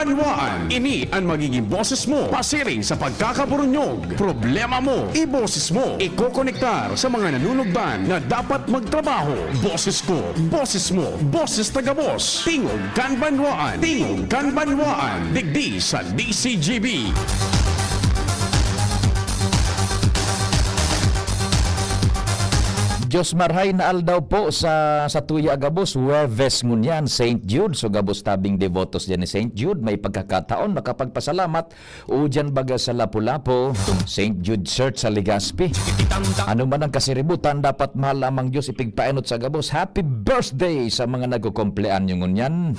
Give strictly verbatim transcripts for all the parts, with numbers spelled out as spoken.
Banwaan, ini an magiging boses mo pasiring sa pagkakaburunyog. Problema mo, iboses mo. Ikokonektar sa mga nanunugdan na dapat magtrabaho. Boses ko, boses mo, boses ta gabos. Tingog kan Banwaan, Tingog kan Banwaan, digdi sa D C G B. Dios marhay na aldaw po sa, sa tuya gabos, Huwebes ngunyan, Saint Jude. So gabos tabing debotos diyan ni Saint Jude, may pagkakataon makapagpasalamat o diyan baga sa Lapu-Lapu, Saint Jude Church sa Legazpi. Ano man ang kasiributan, dapat mahal lamang Dios ipigpaenot sa gabos. Happy birthday sa mga nagkukumpleanyo ngunyan.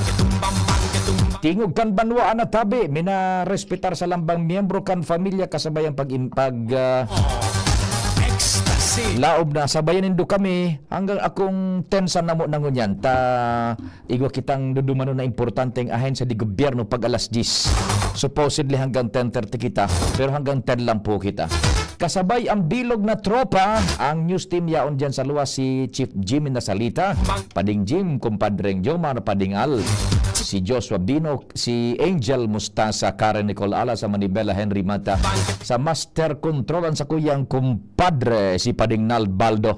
Tingog kan banwaan na tabi, minarespetar sa lambang miyembro kan pamilya kasabay ang pag-, pag, ah, laob na sabayan nindo kami hanggang akong tensa namo na ngunyan. Ta igwa kitang dudumanon na importanteng ahensya di gobyerno pag alas diyes. Supposedly hanggang ten thirty kita, pero hanggang ten lang po kita. Kasabay ang bilog na tropa, ang news team yaon diyan sa luwas si Chief Jimmy Nasalita, Pading Jim, Kumpadreng Jomar, Pading Al, si Joshua Bino, si Angel Mustasa, Karen Nicole Ala sa Manibela, Henry Mata. Sa master control ang sakuyang kumpadre, si Pading Nal Baldo.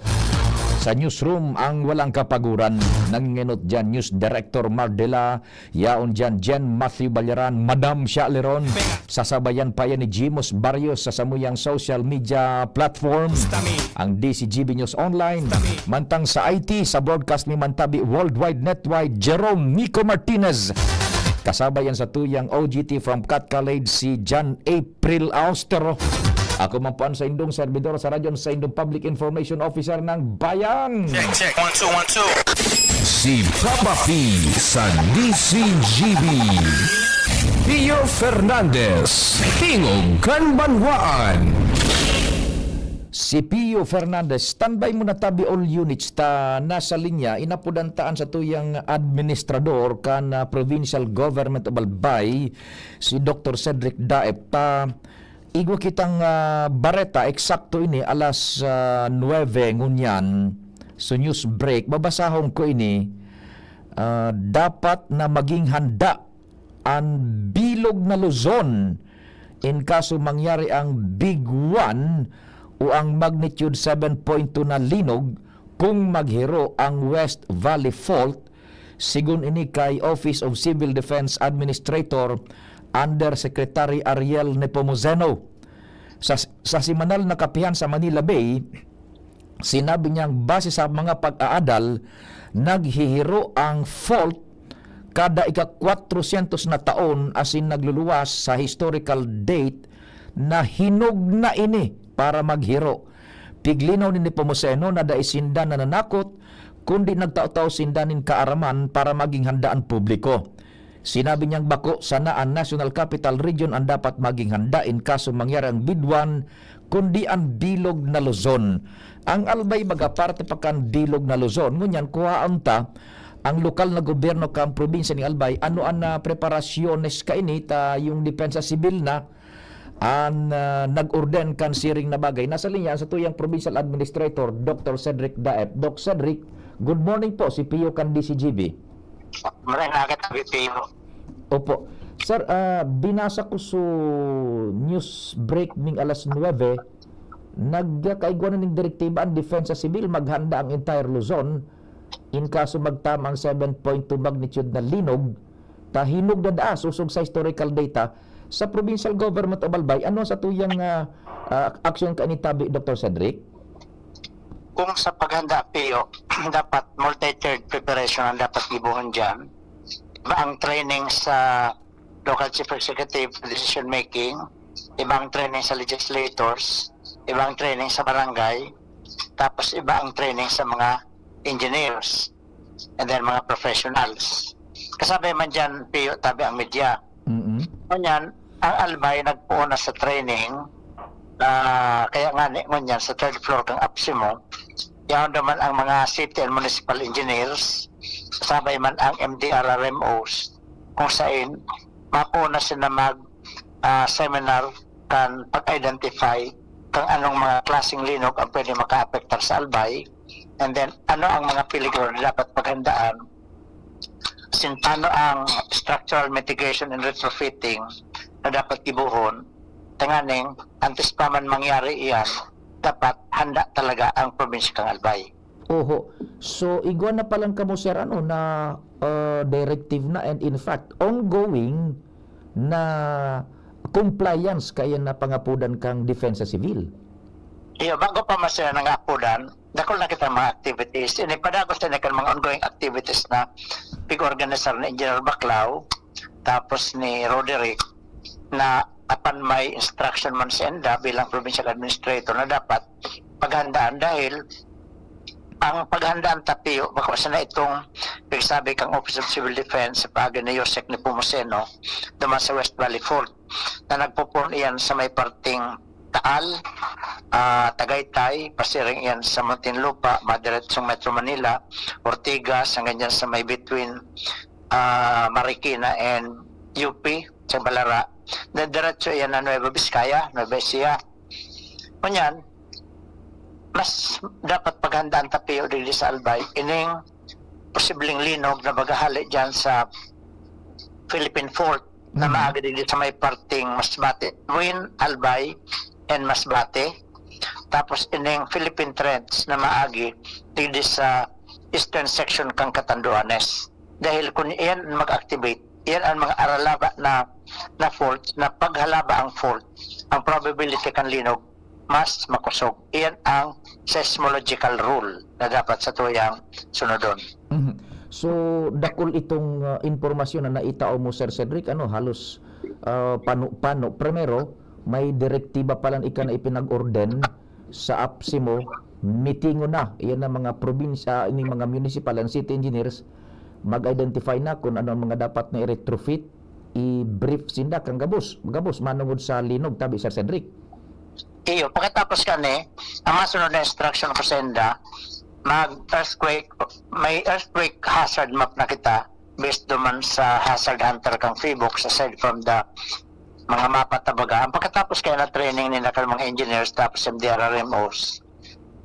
Sa newsroom, ang walang kapaguran. Nangingenot diyan, News Director Mardela. Yaon diyan, Jen Matthew Balyaran, Madam Shaleron. Sasabayan pa yan ni Jimos Barrios sa samuyang social media platform. Ang D C G B News Online. Mantang sa I T, sa broadcast ni Mantabi Worldwide Network, Jerome Nico Martinez. Kasabay yan sa tuyang O G T from Cat College, si John April Austero. Ako man po ang saindong servidor sa radyo, ang saindong Public Information Officer ng Bayan. Check, check. One, two, one, two. Si Papa P sa D C G B. Pio Fernandez, Tingog kan Banwaan. Si Pio Fernandez, standby muna tabi all units ta nasa linya, inapodan ta an satuyang administrador kan, ah, Provincial Government of Albay, si Doktor Cedric Daep. Ta igwa kitang, ah, bareta, eksakto ini, alas, ah, nuebe ngunyan. So, news break, babasahon ko ini. Ah, dapat na maging handa an bilog na Luzon in kaso mangyari ang Big One o ang magnitude seven point two na linog kung maghiro ang West Valley Fault, sigon ini kay Office of Civil Defense Administrator Undersecretary Ariel Nepomuceno. Sa, sa semanal na kapihan sa Manila Bay, sinabi niyang base sa mga pag-aadal, naghihiro ang fault kada ika-kwatrosyentos na taon, asin nagluluwas sa historical date na hinog na ini para maghiro. Piglinaw ni Nepomuceno na dai sinda nananakot, kundi nagtatao sinda nin kaaraman para maging handa an publiko. Sinabi niyang bako sana an National Capital Region an dapat maging handa in kaso mangyari ang Big One, kundi an bilog na Luzon. Ang Albay baga parte pa kan bilog na Luzon. Ngunyan, kuhaon ta ang lokal na gobyerno kan probinsya ning Albay. Ano an, ah, preparasyones kaini ta yung depensa sibil na an, ah, nag-orden kan siring na bagay? Nasa linya ang satuyang provincial administrator, Doktor Cedric Daep. Doc Cedric, good morning po, si Pio kan D C G B. Maray na agad, Abi Pio. Opo. Sir, ah, binasa ko sa news break ning alas nuebe, nagkaigwa na ning direktiba ang Depensa Sibil, maghanda ang entire Luzon in kaso magtama ang seven point two magnitude na linog, ta hinog na daa, sosog sa historical data, sa Provincial Government of Albay. Ano sa tuyang, ah, ah, aksyon kaini tabi, Doktor Cedric? Kung sa paghanda, Pio, dapat multi-tiered preparation ang dapat gibohon diyan. Iba ang training sa local chief executive, decision making, iba ang training sa legislators, iba ang training sa barangay, tapos iba ang training sa mga engineers, and then mga professionals. Kasabay man diyan, Pio, tabi ang media. Mm-mm. Ngunyan, ang Albay nagpoon na sa training, ah, kaya nga ni, ngunyan sa third floor kang APSEMO, yaon naman ang mga city and municipal engineers, kasabay man ang M D R R M Os, kung sain mapoon na sila mag, ah, seminar kan pag-identify kang anong mga klaseng linog ang pwede makaapektar sa Albay, and then ano ang mga peligro na dapat paghandaan Sin paano ang structural mitigation and retrofitting na dapat gibohon, tanganing antes pa man mangyari iyan, dapat handa talaga ang probinsya kan Albay. Oho. So, igwa na pa lang kamo, sir, ano, na, ah, directive na and in fact, ongoing na compliance kaya na pangapodan kang Depensa Sivil? Iyo, bago pa man sila nangapodan, dakul na kita mga activities. Ini padagos na kan mga ongoing activities na pig-organisar ni Engineer Baclao, tapos ni Roderick, na apan may instruction man sa enda bilang provincial administrator na dapat paghandaan dahil ang paghandaan tapiyo, bako sana itong pigsabi kang Office of Civil Defense sa paagi ni Yusek Nepomuceno, duman sa West Valley Fort, na nagpupon iyan sa may parting Taal, ah, Tagaytay, pasiring iyan sa Muntinlupa, madiretsong Metro Manila, Ortigas, hanggang dyan sa may between, ah, Marikina and U P, sa Balara. Diretso iyan na Nueva Vizcaya, Nueva Ecija. Ngunyan, mas dapat paghandaan tapiyo digdi sa Albay, ining posibleng linog na maghahali dyan sa Philippine Fort na Mhm. maagi digdi sa may parting Masbate, between Albay and Masbate. Tapos ining Philippine Trench na maagi digdi sa eastern section kan Catanduanes. Dahil kung iyan ang mag-activate, iyan ang mga aralaba na, na fault, na paghalaba ang fault, ang probability kan linog mas makosog. Iyan ang seismological rule na dapat satuyang sunodon. Mhm. So, dakul itong, ah, impormasyon na naitao mo, Sir Cedric, ano, halos, ah, pano-pano. Primero, may direktiba pa lang ika na ipinag-orden sa APSEMO, mitingon na. Iyan ang mga probinsya, ining mga municipal and city engineers, mag-identify na kung ano ang mga dapat na i-retrofit, i-brief sinda kan gabos, gabos manongod sa linog, tabi, Sir Cedric. Iyo, pagkatapos kani, ang masunod na instruction ko sa inda, mag-earthquake, may earthquake hazard map na kita, based duman sa hazard hunter kang PHIVOLCS, aside from the mga mapa ta baga. Ang pagkatapos kaya na training ninda kan mga engineers tapos M D R R M Os,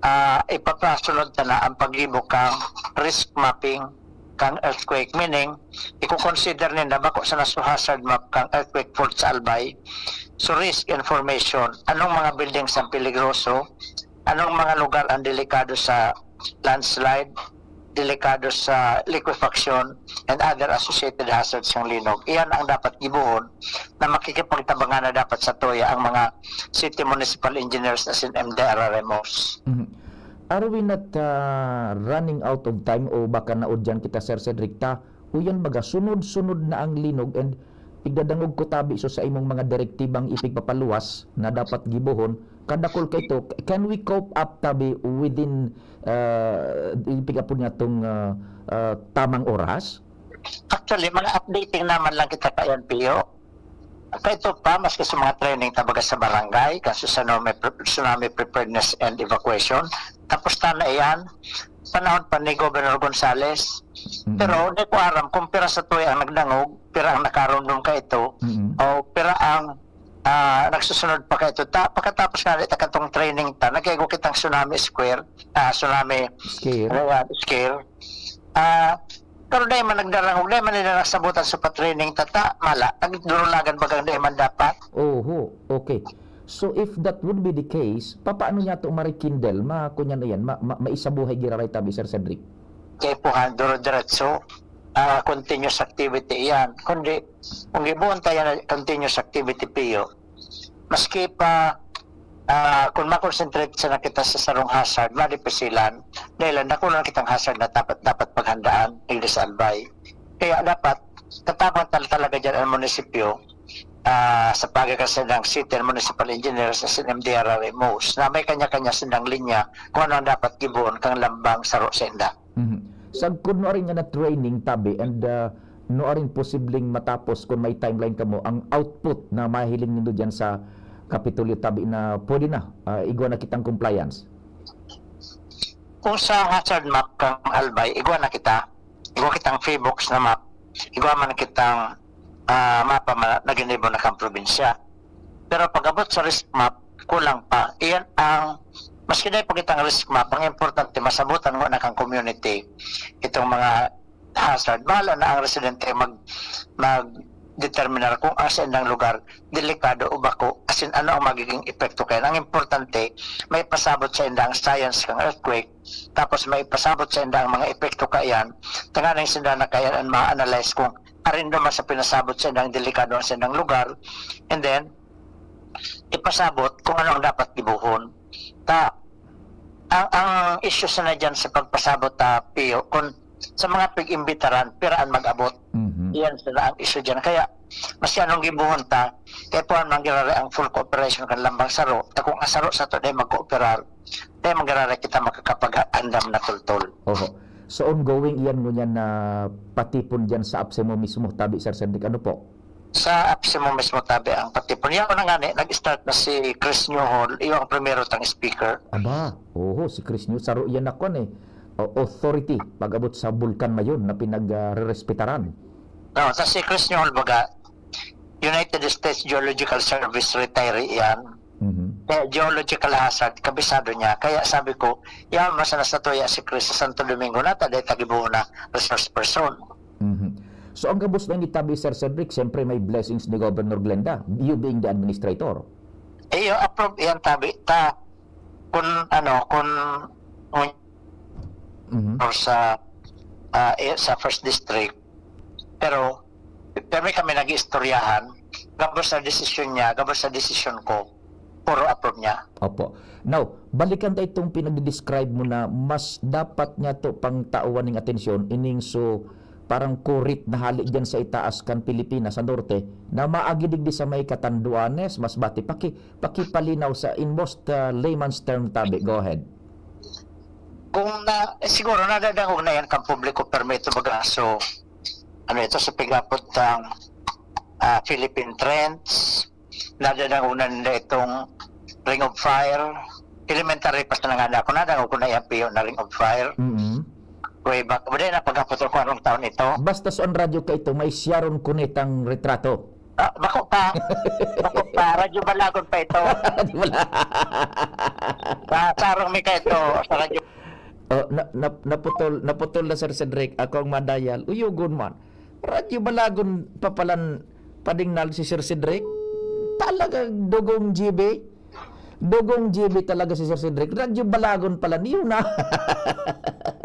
ah, ipapasunod ta na ang paggibo kang risk mapping kang earthquake. Meaning, iko-consider ninda bako sa naso hazard map kang earthquake fault sa Albay. So, risk information, anong mga buildings ang peligroso, anong mga lugar ang delikado sa landslide, delikado sa liquefaction, and other associated hazards ng linog. Iyan ang dapat gibohon na makikipagtabangan na dapat sa toya ang mga city municipal engineers asin M D R R M Os. Mhm. Are we not, ah, running out of time o baka naudyan kita, Sir Cedric, ta uyan baga sunod-sunod na ang linog and pigdadangog ko tabi so sa imong mga direktibang ipigpapaluwas na dapat gibohon, kadakul kaito, can we cope up tabi within, ah, ipigapod nga tong, ah, ah, tamang oras? Actually, mga updating naman lang kita ka N P O. Kaito pa, maski sa mga training ta baga sa barangay, kan sa tsunami pre-, tsunami preparedness and evacuation, tapos ta na iyan, panahon pa ni Governor Gonzales. Mm. Pero di ko aram kung pira sa tuya ang nagdangog, pira ang nakarumdom kaito, Mm. o pira ang, ah, nagsusunod pa kaito. Ta-, pagkatapos nga dito katong training ta, nag-igo kitang Tsunami Square, ah, Tsunami Scare. Ayan, Scare. Ah, pero dai man nagdarangog, dai man nila nasabutan sa pa-training ta, ta, mala, nagdurulagan bagang dai man dapat. Oho, okay. So, if that would be the case, papaano niya to ma-rekindle? Ma-, kunyan na yan, ma-, ma-, maisabuhay giraray tabi, Sir Cedric? Kaya po nga, duro-diretso, ah, continuous activity yan. Kundi, kung gibuon tayo na continuous activity, Pio, maski pa, ah, kung ma-concentrate sana kita sa sarong hazard, madipisilan, dahil ang dakula na kitang hazard na dapat, dapat paghandaan, digdi sa Albay. Kaya dapat, katabang tal-, talaga dyan ang munisipyo, ah, sa pagkakasal ng city and municipal engineers as in M D R R M Os, na may kanya-kanya silang linya kung ano ang dapat gibuon kang lambang saro sa inda. Mhm. Sagkod nuarin nga na training tabi and, ah, nuarin posibleng matapos kung may timeline kamo ang output na mahiling nindo diyan sa Kapitolyo tabi na pwede na, ah, igwa na kitang compliance? Kung sa hazard map kang Albay, igwa na kita. Igwa kitang PHIVOLCS na map. Igwa man kitang, ah, mapa ma-, na ginibo na kang probinsya. Pero pag-abot sa risk map, kulang pa. Iyan ang, maski na ipakita ang risk map, ang importante, masabutan mo na kang community itong mga hazard. Bahala na ang residente mag, mag-determinar kung ang saindang lugar delikado o bako, as in, ano ang magiging epekto kaya. Ang importante, may pasabot sainda ang science kang earthquake, tapos may pasabot sainda ang mga epekto kaiyan, tanganing sinda na kaiyan ang ma-analyze kung arin duman sa pinasabot saindang delikado ang saindang lugar, and then, ipasabot kung ano ang dapat gibohon. Ta, ang, ang issue sana diyan sa pagpasabot ta, Pio, kung sa mga pig-imbitaran, pira an mag-abot. Mhm. Iyan sana ang issue diyan. Kaya, maski anong gibohon ta, kaya puhan man giraray ang full cooperation kan lambang saro. Ta kung ang saro sato dai magkooperar, dai man giraray kita makakapag-andam na tultol. Oho. So, ongoing iyan ngunyan na patipon diyan sa APSEMO mismo, tabi, Sir Cedric. Ano po? Sa APSEMO mismo, tabi, ang patipon. Yaon na ngani, nag-start na si Chris Newhall, iyo ang primero tang speaker. Aba, oho, si Chris Newhall. Saro iyan na kwan eh. O, authority, pag-abot sa Bulkan Mayon na pinag, ah, rerespetaran. No, sa si Chris Newhall, baga, United States Geological Service retiree iyan. Mhm. Kaya geological hazard, kabisado niya. Kaya sabi ko, yaon man sana satuya si Chris sa Santo Domingo, nata dai ta gibohon na resource person. Mhm. So, ang gabos na ini, tabi, Sir Cedric, siyempre may blessings ni Governor Glenda, you being the administrator. Iyo, approve iyan, tabi. Ta, kun, ano, kun, kun Mhm. or sa, ah, eh, sa first district. Pero, permi kami nag-iistoryahan, gabos sa desisyon niya, gabos sa desisyon ko, puro approve niya. Opo. Now, balikan ta itong pinagde-describe mo na mas dapat niya to pang tawan ning atensyon, ining so parang kurit na hali diyan sa itaas kan Pilipinas, sa norte, na maagi digdi sa may Catanduanes, Masbate. Paki-, pakipalinaw sa in most, ah, layman's term, tabi. Go ahead. Kung na, eh, siguro nadadangog na yan kan publiko, permi ito, baga, so, ano ito, sa pigapot ng, ah, Philippine Trench, nadadangog na nila itong Ring of Fire. Elementary pa sana ngani ako, nadangog ko na yan, Pio, na Ring of Fire. Mm-mm. Way back, wala na pagkaputol ko anong taon ito. Basta so an radyo kaito, may Sharon Cunetang retrato. Ah, bako pa. Bako pa. Radyo Balagon pa ito. Radyo Balagon. Sa Sarong Mika ito, sa radyo. Oh, na, na, naputol, naputol na, Sir Cedric. Ako ang madayal. Uyogon man. Radyo Balagon pa palan padingnal si Sir Cedric. Talagang dugong G B. Dugong G B talaga si Sir Cedric. Radyo Balagon pala, niyo na.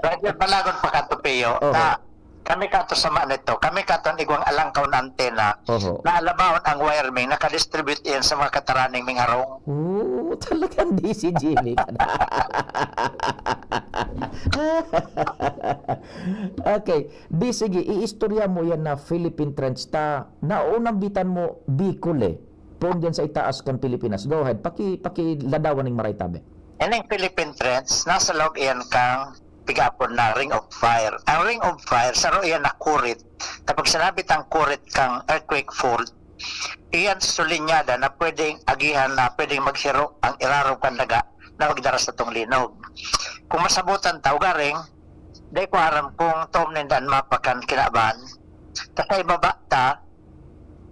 Radyo Balagon pa kato, Pio. Oho. Na, kami kato sama nito. Kami kato ang igwang alangkaw na antena. Oho. Na alabahon ang wiring, nakadistribute iyan sa mga kataraning ming harong. Oo, talagang D C G B pala. Okay. Di, sige, iistorya mo yan na Philippine Trench ta. Naunambitan mo Bicol eh. Poon dyan sa itaas kan Pilipinas. Go ahead. Paki-, pakiladawan ning maray, tabi. Ining Philippine Trench, nasa laog iyan kang pigapon na Ring of Fire. Ang Ring of Fire, saro iyan na kurit. Kapag sinabi tang kurit kang earthquake fault, iyan so linyada na pwedeng agihan, na pwedeng maghiro ang irarom kan daga na magdara sa tong linog. Kung masabutan ta, ugaring, dai ko aram kung toom ninda an mapa kan kinaban. Ta sa ibaba ta,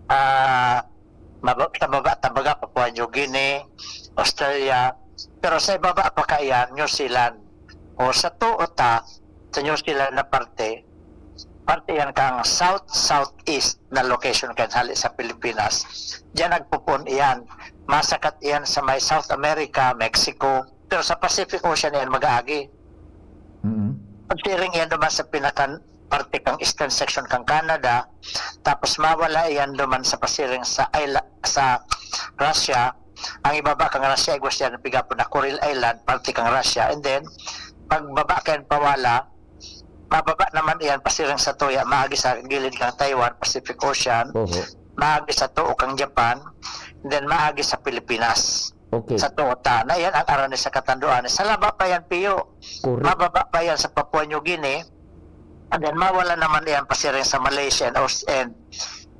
ah, maba-, sa baba ta, baga, Papua New Guinea, Australia, pero sa ibaba pa kaiyan, New Zealand. O sa tuo ta, sa New Zealand na parte, parte yan kang south-southeast na location kan hali sa Pilipinas. Diyan nagpupun iyan. Masakat iyan sa may South America, Mexico, pero sa Pacific Ocean iyan mag-aagi. Mm-hmm. Pagsiring iyan duman sa pinakan parte kang eastern section kang Canada, tapos mawala iyan duman sa pasiring sa isla-, sa Russia. Ang ibaba kang Russia, igwa siya pigapon na Kuril Island, parte kang Russia. And then, pagbaba kayan pawala, mababa naman iyan pasiring sa tuya, maagi sa gilid kang Taiwan, Pacific Ocean, Oho. maagi sa tuo kang Japan, and then maagi sa Pilipinas. Okay. Sa tuta na yan ang arani sa katanduan. Sa laba pa yan, Pio. Correct. Mababa pa yan sa Papua New Guinea. And then, mawala naman yan pasiring sa Malaysia and, Aus-, and,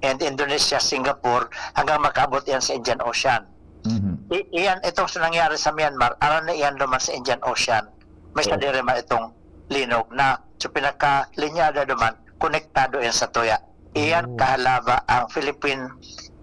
and Indonesia, Singapore, hanggang makaabot yan sa Indian Ocean. Mhm. I-, iyan, itong sa nangyari sa Myanmar, arani iyan duman sa Indian Ocean. May Oh. sadiri man itong linog na. So, pinakalinyada duman, konektado yan sa tuya. Iyan Oh. kahalaba ang Philippine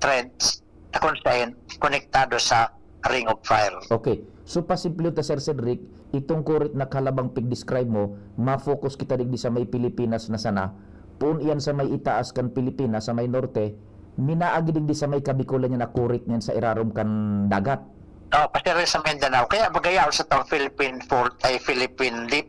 Trench na kung saan konektado sa Ring of Fire. Okay. So, pasimple ta, Sir Cedric, Itong kurit na kalabang pig-describe mo, ma-focus kita digdi sa may Pilipinas na sana. Poon iyan sa may itaas kan Pilipinas, sa may norte, minaagi digdi sa may Kabikolan niya na kurit niyan sa irarom kan dagat. Oh, pati rin sa Mindanao. Kaya magayaw sa tong Philippine Fault ay Philippine Deep.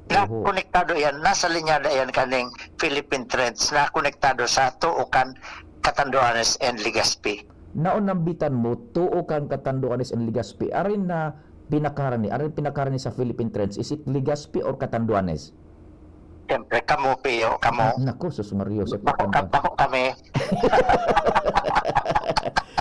Na Oho. Konektado yan, nasa linyada yan kaning Philippine Trench na konektado sa Tuukan, Catanduanes and Legazpi. Naon nambitan mo, Tuukan, Catanduanes and Legazpi. Arin na pinakaharani, arin pinakaharani sa Philippine Trench. Is it Legazpi or Catanduanes? Siyempre, kamo, Pio, kamo. Ah, naku, sus, Mario, sa Bako, ka- Catanduanes. Bako kami.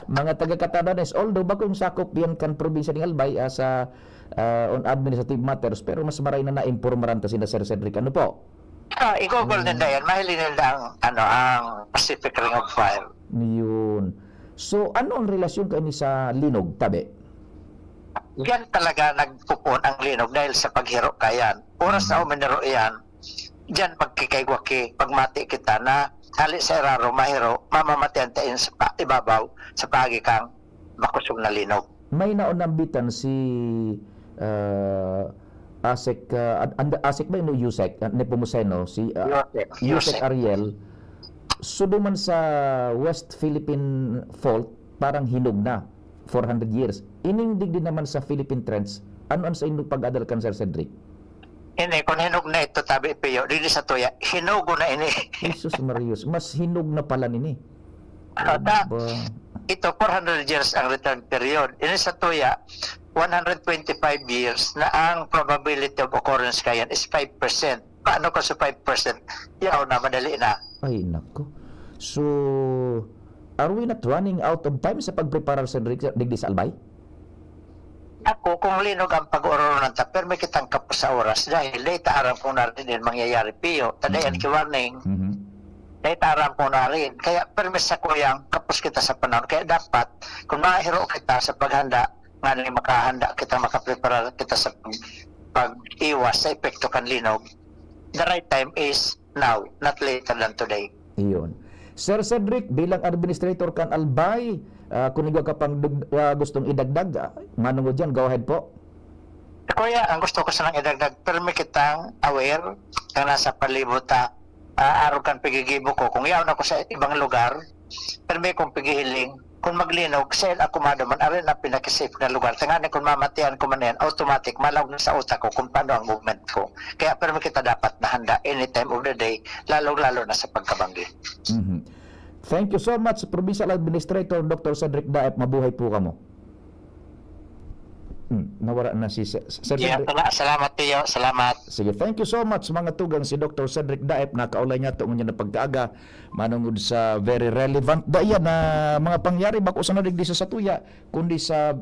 Mga taga Catanduanes, although bakong sakop yan kan probinsya ning Albay, ah, sa, ah, on administrative matters, pero mas maray na naimpormaran ta sinda Sir Cedric. Ano po? Ah, i-Google Mm. ninda yan. Mahiling ninda ang, ano, ang Pacific Ring of Fire. Yun. So, ano ang relasyon kaini sa linog, tabi? Diyan talaga nagpupuon ang linog dahil sa paghiro kayan. Oras na Mm. uminiro iyan, diyan magkikaigwa ki, pagmati kita na hali sa iraro, mahiro, mamamatian ta in sa pa-, ibabaw, sa paagi kang makosog na linog. May naon nambitan si, ah, Asek, ah, an-, an-, Asek ba yun o Yusek? Ah, Nepomuceno, si, ah, Yusek, Yusek Yusek. Ariel. So, duman sa West Philippine Fault, parang hinog na, four hundred years. Ining digdi naman sa Philippine Trench, ano ang sa inyong pag-adal kan, Sir Cedric? Ini, kung hinog na ito, tabi, Pio, dili sa tuya, hinugo na ini. Jesus Marius, mas hinog na pala nini. Ah, ta-, Aba. Ito, four hundred years ang return period. Ini sa tuya, one hundred twenty-five years na ang probability of occurrence kayan is five percent. Paano ko sa five percent? Yaw na, madali na. Ay, nako. So, are we not running out of time sa pagpreparar sa digdi, digdi sa Albay? Ako, kung linog ang pag-ororonan ta, permi kitang kapos sa oras dahil dahil ta aram kung narin din mangyayari, Pio. Tadayan Mm. ki warning. Mhm. Dahil ta aram kung narin. Kaya permi sa kuyang kapos kita sa panahon. Kaya dapat, kung mahiro kita sa paghanda, nga ni makahanda kita, makapreparar kita sa pag-, pag-iwas sa epekto kan linog, the right time is now, not later than today. Iyon. Sir Cedric, bilang administrator kan Albay, ah, kung igwa ka pang dug-, ah, gustong idagdag, ah, manungod yan, go ahead po. Kuya, ang gusto ko sanang idagdag, permi kitang aware na nasa palibot ta, ah, arog kan pigigibo ko. Kung yaon ako sa ibang lugar, permi kong pigihiling, kung maglinog, sa El Acomado man, arin ang pinaka-safe na lugar. Tanganing kung mamatian ko man yan, automatic, malawag na sa utak ko kung paano ang movement ko. Kaya permi kita dapat nahanda any time of the day, lalong-lalo na sa pagkabanggi. Mhm. Thank you so much, Provincial Administrator Doctor Cedric Daep. Mabuhay po kamo. Hmm, nawara na si Sir, Sir Yeah, Cedric. sala-, salamat, Pio. Salamat. Sige, thank you so much, mga tugang. Si Doctor Cedric Daep, nakaulay niya tungod niya na pagkaaga, manungod sa very relevant da iyan na mga pangyari, bako sana digdi sa satuya, kundi sa,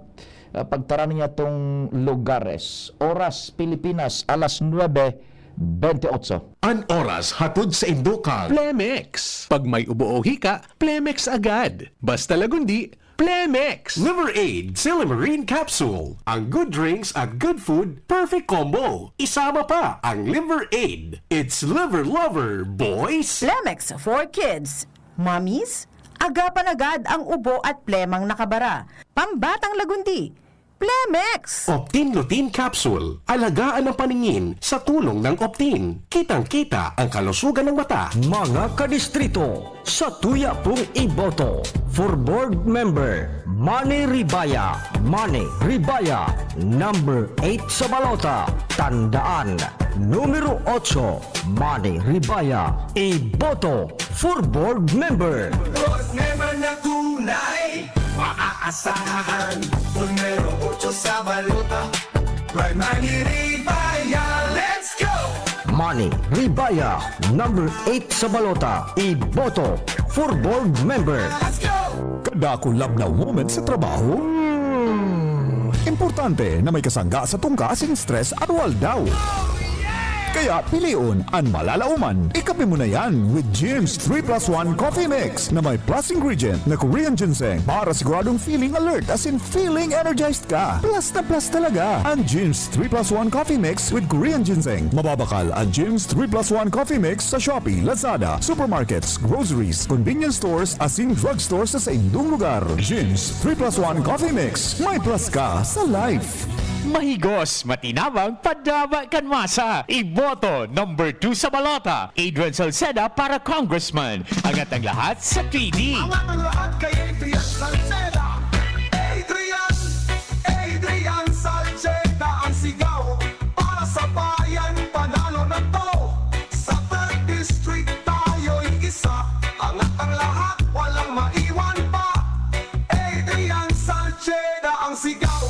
ah, pagtarani niya tong lugares. Oras, Pilipinas, alas nuebe bentiocho. An oras hatod sa indo kan Plemex. Pag may ubo o hika, Plemex agad. Basta Lagundi, Plemex! Liver Aid, Silymarin Capsule. Ang good drinks at good food, perfect combo. Isama pa ang Liver Aid. It's Liver Lover, boys! Plemex for kids. Mommies, agapan agad ang ubo at plemang nakabara. Pambatang Lagundi, Plemex! Optin Lutein Capsule. Alagaan ang paningin sa tulong ng Optin. Kitang-kita ang kalusugan ng mata. Mga kadistrito, sa tuya pong iboto. For board member, Manny Ribaya. Manny Ribaya, number eight sa balota. Tandaan, numero otso, Manny Ribaya. Iboto for board member. Board member na tunay, maaasahan. Numero otso sa balota. By Manny Ribaya, let's go! Manny Ribaya, number eight sa balota. Iboto for board member. Let's go! Kada kulab na moment sa trabaho, importante na may kasangga sa tungka asin stress aroaldaw. Kaya pilion an malalaoman. Ikape mo na yan with Jim's three plus one Coffee Mix na may plus ingredient na Korean ginseng para siguradong feeling alert asin feeling energized ka. Plus na plus talaga an Jim's three plus one Coffee Mix with Korean ginseng. Mababakal an Jim's three plus one Coffee Mix sa Shopee, Lazada, supermarkets, groceries, convenience stores asin drugstore sa saindong lugar. Jim's three plus one Coffee Mix. May plus ka sa life. Mahigos, matinabang, padaba kan masa. Iboto number two sa balota, Adrian Salceda para congressman. Angat ang lahat sa three D. Angat ang lahat kay Adrian Salceda. Adrian, Adrian Salceda ang sigaw. Para sa bayan, panalo na to. Sa third district, tayo'y isa. Angat ang lahat, walang maiwan pa. Adrian Salceda ang sigaw.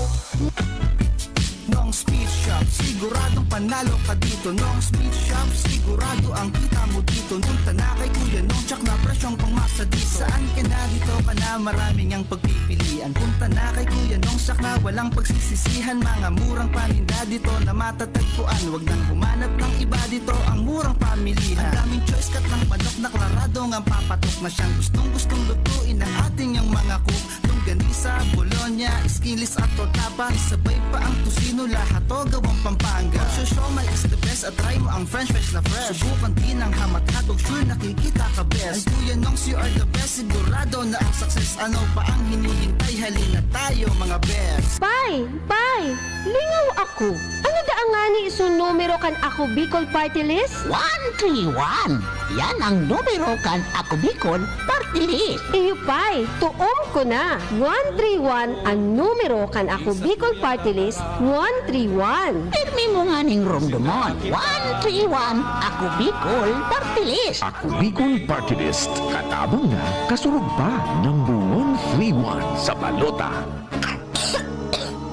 Nong Speed Shop, siguradong panalo ka dito. Nong Speed Shop, sigurado ang kita mo dito. Punta na kay Kuya Nong, tsak na presyong pangmasa dito. Saan ka na dito ka na, maraming ang pagpipilian. Punta na kay Kuya Nong, tsak na walang pagsisisihan. Mga murang paninda dito na matatagpuan. Wag nang humanap ng iba dito, ang murang pamilihan. Ang daming choice, kat ng manok na klaradong ang papatok na siyang gustong-gustong lutuin ng ating yang mga cook. Longganisa, bologna, skinless at torta pa, sabay pa ang tocino, lahat to gawang Pampanga. Pag siomai is the best, at try mo ang french fries na fresh. Subukan din ang hamat hotdog, sure nakikita ka best. Ay Kuya Nongs, you are the best, sigurado na ang success. Ano pa ang hinihintay? Halina tayo, mga best. Pay! Pay! Lingaw ako! Ano daa ngani isun numero kan Ako Bicol Party List? One three one! Yan ang numero kan Ako Bicol Party List. Iyo pay, tuom ko na. One three one an numero kan Ako Bicol Party List, one three one. Pirmi mo nganing romdomon. One three one, Ako Bicol Party List. Ako Bicol Party List. Katabang na, kasurog pa. Number one three one sa balota.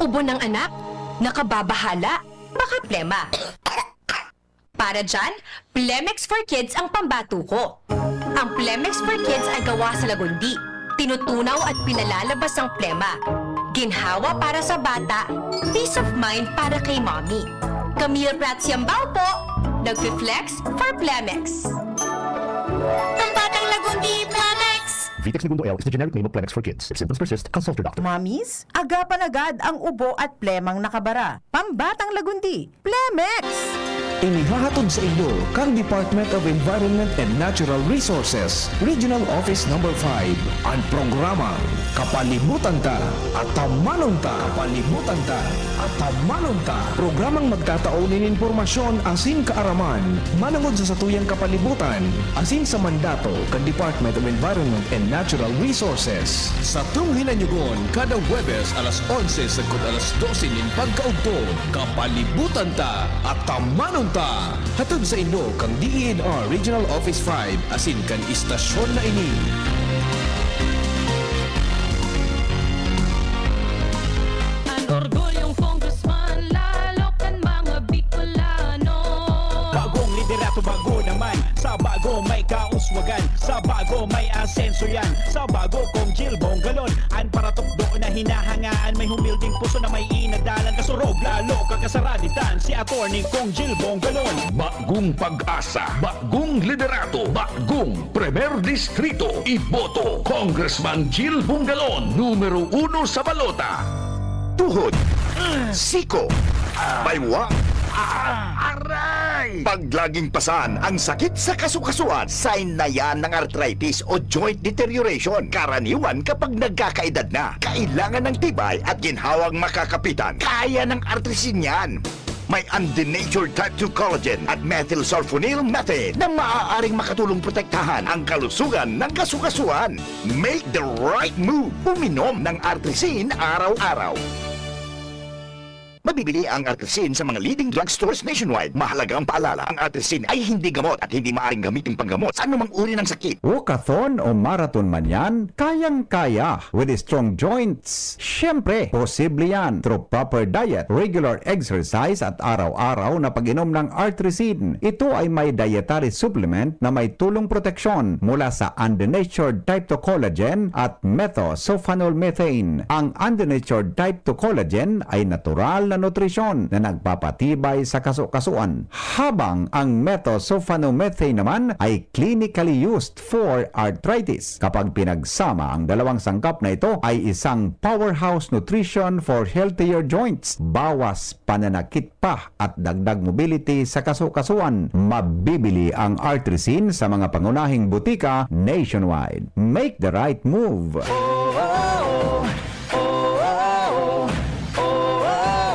Ubo ng anak, nakababahala, baka plema. Para dyan, Plemex for Kids ang pambato ko. Ang Plemex for Kids ay gawa sa lagundi, tinutunaw at pinalalabas ang plema. Ginhawa para sa bata, peace of mind para kay mommy. Camille Prats Yambao po, nagfi-flex for Plemex. Ang batang lagundi, Plemex! Vitex Negundo L is the generic name of Plemex for Kids. If symptoms persist, consult your doctor. Mommies, agapan agad ang ubo at plemang nakabara. Pambatang lagundi, Plemex! Inihahatod sa inyo kan Department of Environment and Natural Resources, Regional Office Number five, an programang Kapalibutan Ta, Atamanon Ta. Kapalibutan Ta, Atamanon Ta. Programang magtatao nin impormasyon asin kaaraman manongod sa satuyang kapalibutan asin sa mandato kan Department of Environment and Natural Resources. Satong hinanyugon kada Huwebes alas onse sagkod alas dose nin pagkaugto. Kapalibutan Ta, Atamanon Ta. Hatod sa inyo kan D E N R Regional Office five asin kan istasyon na ini. An orgulyong congressman, lalo kan mga Bicolano. Bagong liderato, bago naman. Sa bago may kauswagan, sa bago may asenso yan. Sa bago, Cong Gil Bongalon, an paratukdo na hinahangaan. May humilding puso na may inadalan. Kasurog, lalo kakasaraditan, si Attorney Cong Gil Bongalon. Bagong pag-asa, bagong liderato, bagong Primer Distrito. Iboto, Congressman Gil Bongalon, numero uno sa balota. Tuhod, siko, baywang, aray! Pag laging pasan ang sakit sa kasukasuan, sign na yan ng arthritis o joint deterioration. Karaniwan kapag nagkakaedad na, kailangan ng tibay at ginhawang makakapitan. Kaya ng Artrisin yan. May undenatured type two collagen at methylsulfonyl methane na maaaring makatulong protektahan ang kalusugan ng kasukasuan. Make the right move. Uminom ng Artrisin araw-araw. Mabibili ang Artrisin sa mga leading drugstores nationwide. Mahalaga ang paalala, ang Artrisin ay hindi gamot at hindi maaaring gamitin panggamot sa anumang uri ng sakit. Walkathon o marathon man yan, kayang-kaya with strong joints. Siyempre, posible yan through proper diet, regular exercise at araw-araw na pag-inom ng Artrisin. Ito ay may dietary supplement na may tulong proteksyon mula sa undenatured type two collagen at methosulfonol methane. Ang undenatured type two collagen ay natural na nutrisyon na nagpapatibay sa kasukasuan, habang ang methosulfonomethane naman ay clinically used for arthritis. Kapag pinagsama ang dalawang sangkap na ito, ay isang powerhouse nutrition for healthier joints, bawas pananakit pa at dagdag mobility sa kasukasuan. Mabibili ang Artrisin sa mga pangunahing butika nationwide. Make the right move!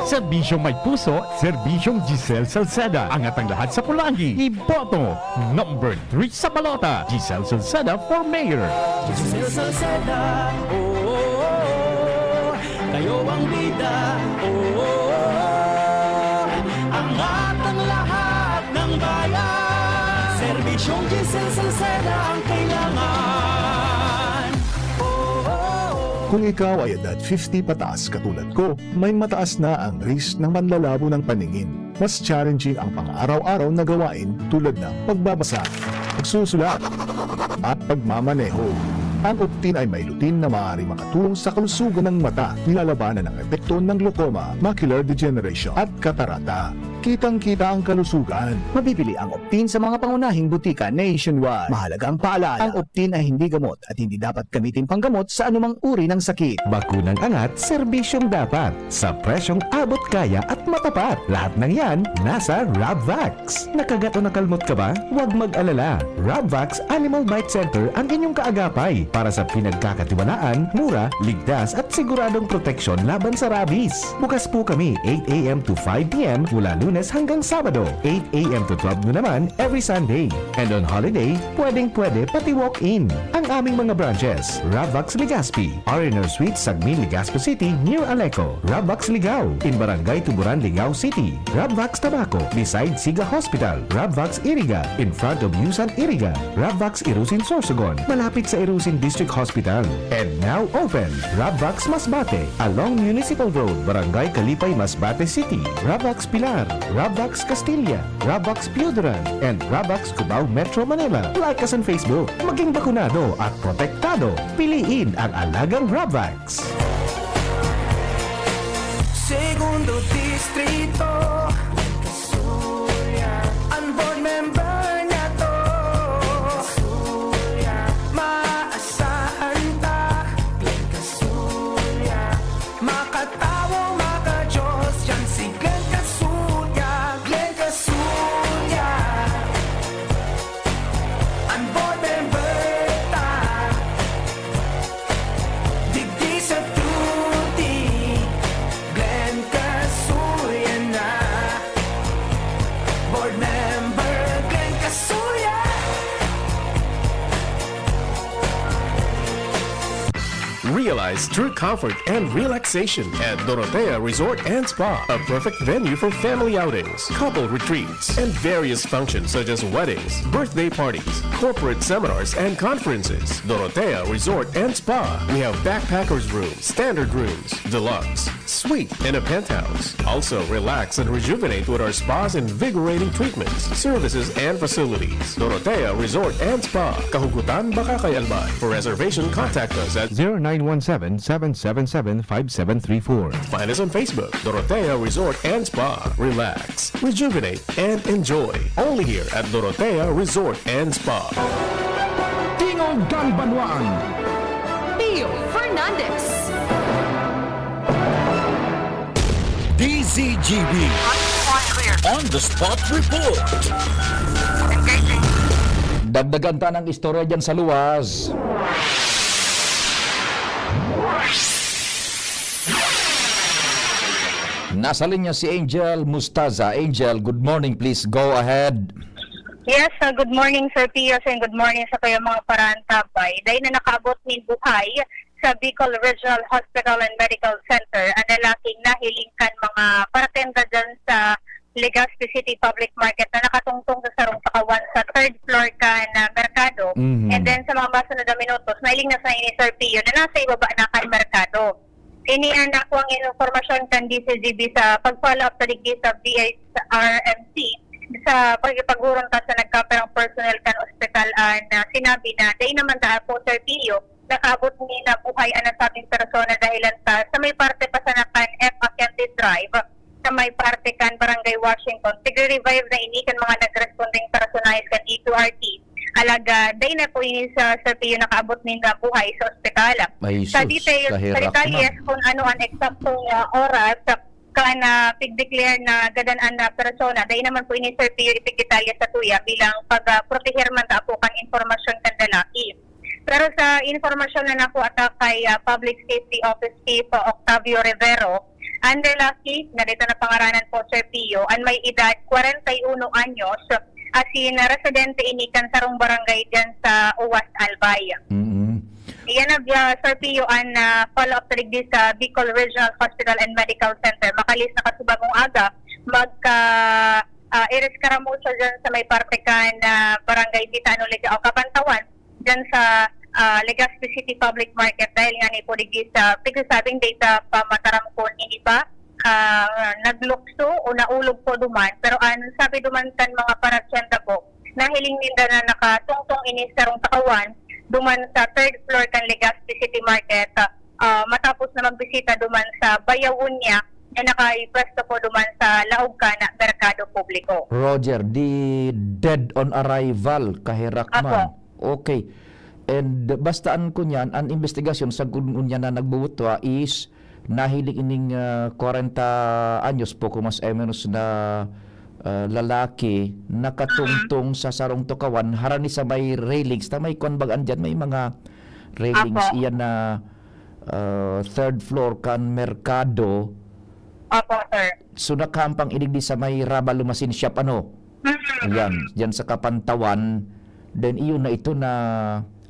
Sa Serbisyong may puso, serbisyong Giselle Salceda. Angat ang lahat sa pulanggi. Iboto, number three sa balota, Giselle Salceda for mayor. Giselle Salceda, oh, oh, oh, kayo ang bida, oh, oh, oh, angat ang lahat ng bayan. Serbisyong Giselle Salceda ang kailangan. Oh, oh, oh. Kung ikaw ay edad fifty pataas katulad ko, may mataas na ang risk ng manlalabo ng paningin. Mas challenging ang pang-araw-araw na gawain tulad ng pagbabasa, pagsusulat, at pagmamaneho. Ang Optin ay may lutein na maaaring makatulong sa kalusugan ng mata, nilalabanan ang epekto ng glaucoma, macular degeneration, at katarata. Kitang-kita ang kalusugan. Mabibili ang Optin sa mga pangunahing butika nationwide. Mahalagang paalala, ang Optin ay hindi gamot at hindi dapat gamitin panggamot sa anumang uri ng sakit. Bakunang angat, serbisyong dapat, sa presyong abot kaya at matapat. Lahat ng yan, nasa Rabvax. Nakagat o nakalmot ka ba? Huwag mag-alala. Rabvax Animal Bite Center ang inyong kaagapay para sa pinagkakatiwalaan, mura, ligtas at siguradong proteksyon laban sa rabies. Bukas po kami eight a m to five p m mula Lunes hanggang Sabado, eight a m to twelve noon naman every Sunday. And on holiday, pwedeng-pwede pati walk-in. Ang aming mga branches, Rabvax Legazpi, R and R Suites, Sagmin, Legazpi City, near Aleco, Rabvax Ligao, in Barangay Tuburan, Ligao City, Rabvax Tabaco, beside Siga Hospital, Rabvax Iriga, in front of Yusan Iriga, Rabvax Irusin Sorsogon, malapit sa Irusin District Hospital. And now open, Rabvax Masbate, along Municipal Road, Barangay Kalipay, Masbate City, Rabvax Pilar, Rabvax Castilla, Rabvax Pioduran, and Rabvax Cubao, Metro Manila. Like us on Facebook. Maging bakunado at protektado. Piliin ang alagang Rabvax. Segundo Distrito, Kasuya. Ang board member niya to, Kasuya. Maasahan ta, Glenn Kasuya. Makatawo, maka-Diyos, yan si Glenn Kasuya, Glenn Kasuya. Ang board member ta, digdi sa Tuti, Glenn Kasuya na. Board member, Glenn Kasuya. Realize true comfort and relaxation at Dorotea Resort and Spa, a perfect venue for family outings, couple retreats, and various functions such as weddings, birthday parties, corporate seminars, and conferences. Dorotea Resort and Spa. We have backpackers room, standard rooms, deluxe, suite, and a penthouse. Also, relax and rejuvenate with our spa's invigorating treatments, services, and facilities. Dorotea Resort and Spa, Kahugutan, Bacacay, Albay. For reservation, contact us at zero nine one seven, seven seven seven, five seven three four. Find us on Facebook, Dorotea Resort and Spa. Relax, rejuvenate, and enjoy. Only here at Dorotea Resort and Spa. Tingog kan Banwaan. Pio Fernandez. D Z G B. On the spot report. Dagdagan ta ng istorya dyan sa luwas. Nasa linya si Angel Mustaza. Angel, good morning. Please go ahead. Yes, uh, good morning, Sir Pio, and good morning sa kayong mga paraantabay. Dahil na nakaabot nin buhay sa Bicol Regional Hospital and Medical Center ang lalaking nahiling kan mga paratenda dyan sa Legazpi City Public Market na nakatungtong sa sarong sakawan sa third floor kan, ah, merkado. Mhm. And then sa mga masunod na minutos, nailing na sa ini, Sir Pio, na nasa ibaba na kan merkado. Ini ang nakuha ang impormasyon kan D Z G B sa pag-follow up sa digdi sa B H R M C sa pagkipaghuron ta sa nagkapirang personnel kan ospital, ah, na sinabi na dai naman daa po, Sir Pio, nakaabot ni na buhay ang nasabing persona dahil ta sa may parte pa sana kan F Aquente Drive, sa may parte kan Barangay Washington. Tigre-revive na ini kan mga nagresponding personahe kan E two R T. Alagad, dai na po ini sa Sir Pio nakaabot nin buhay sa ospital. Ay, Sa sus, details, sa kaherak na. detalyes kung ano ang eksaktong, ah, oras sa kan, ah, pig-declare na gadan-an na persona, dai naman po ini, Sir Pio, ipigdetalye sa tuya bilang pag, ah, proteher man ta po kan impormasyon kan lalaki. Pero sa impormasyon na nakuha ta kay, ah, Public Safety Office Chief, ah, Octavio Rivero, An lalaki na dito na pangaranan po, Sir Pio, an may edad kwarenta y uno anyos, asin na residente ini kan sarong barangay diyan sa Uwas, Albay. Mm-mm. Iyan na, ah, Sir Pio, an, ah, follow-up ta digdi sa Bicol Regional Hospital and Medical Center. Makalis na kasubagong aga, magka, ah, iris-karamusa dyan sa may parte kan, ah, Barangay Vitano, Lega o Kapantawan, dyan sa, ah, Legazpi City Public Market. Dahil nga ni po digdi sa pigsasabing data pa mataram kun ini ba, ah, naglukso o naulog po duman. Pero an sabi duman kan mga parasyenda po, nahiling ninda na nakatungtong ini sarong takawan duman sa third floor kan Legazpi City Market, ah, matapos na magbisita duman sa bayawon niya na nakapwesto po duman sa laog kan merkado publiko. Roger, di dead on arrival, kaherak Apo. man. Okay. And basta an kunyan, an investigasyon sa kun-, unya na nagbubutwa is nahiling ining, ah, kwarenta anyos, poko mas o menos na, ah, lalaki nakatungtong sa sarong tukawan, harani sa may railings, ta may kwan baga andyan, may mga railings Apo. iyan na, ah, third floor kan merkado. Opo, sir. So, nakahampang idigdi sa may Rabal Lumasin Shop, ano? Mm-mm. Yan, dyan sa Kapantawan. Then, iyon na ito na